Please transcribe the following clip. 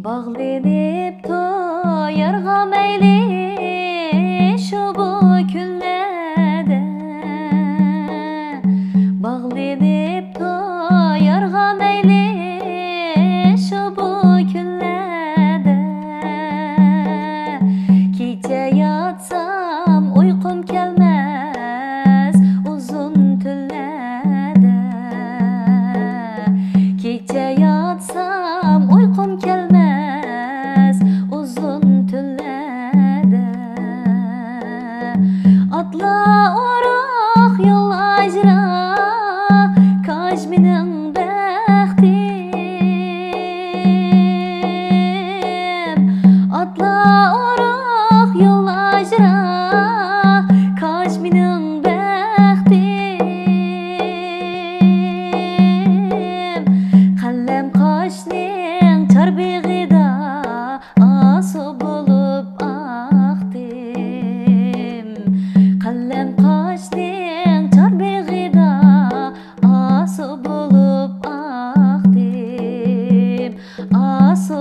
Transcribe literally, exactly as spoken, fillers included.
باغلىنىپ تويارغا مەيلى شۇ بۇ كۈنلەردە، باغلىنىپ تويارغا مەيلى شۇ بۇ كۈنلەردە. كېچە ياتسام ئۇيقۇم كەلمەس ئۇزۇن تۈنلەردە، كېچە ياتسام ئۇيقۇم كەلمەس ئۇزۇن تۈنلەردە. ئاتلار ئورۇق، يول ئاجرا، كاش مېنىڭ بەختىم. ئاتلار ئورۇق، يول ئاجرا، كاش مېنىڭ بەختىم. قەلەم قاشنىڭ چاربېغىدا ئاسۇ بولۇپ ئاقتىم. قەلەم قاشنىڭ چاربېغىدا ئاسۇ بولۇپ ئاقتىم. ئاسۇ